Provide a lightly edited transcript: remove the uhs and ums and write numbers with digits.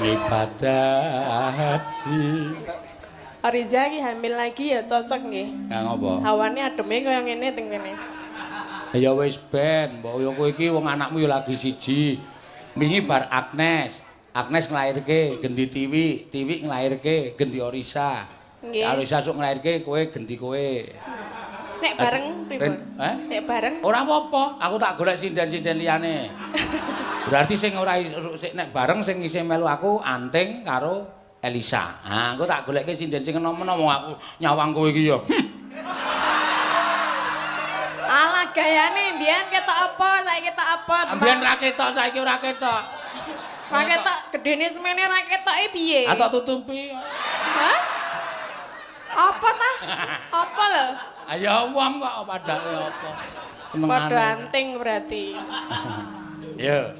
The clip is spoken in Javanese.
Ibadah haji. Riza iki hamil lagi ya cocok nggih. Lah ngopo? Hawane ademe kaya ngene teng kene. Ya wis ben, mbok yo kowe iki wong anakmu ya lagi siji. Wingi bar Agnes. Agnes nglairke gendi Tiwi, Tiwi nglairke gendi Orisa. Nggih. Orisa sok nglairke kowe gendi kowe. Nek bareng pripun? Eh? Nek bareng ora apa-apa, aku tak golek sinden-sinden liyane. Berarti sing ora sing nek bareng sing isih melu aku Anting karo Elisa. Ha, engko tak golekke sinden sing enom-enom wong aku nyawang kowe iki ya. Alah gayane mbiyen ketok apa, saiki ketok apa? Mbiyen ra ketok, saiki ora ketok. Ra ketok gedene semene ra ketoke piye? Ah tak tutupi. Hah? Apa ta? Apa lho? Ayo wong kok padake apa. Padha anting berarti. Ya.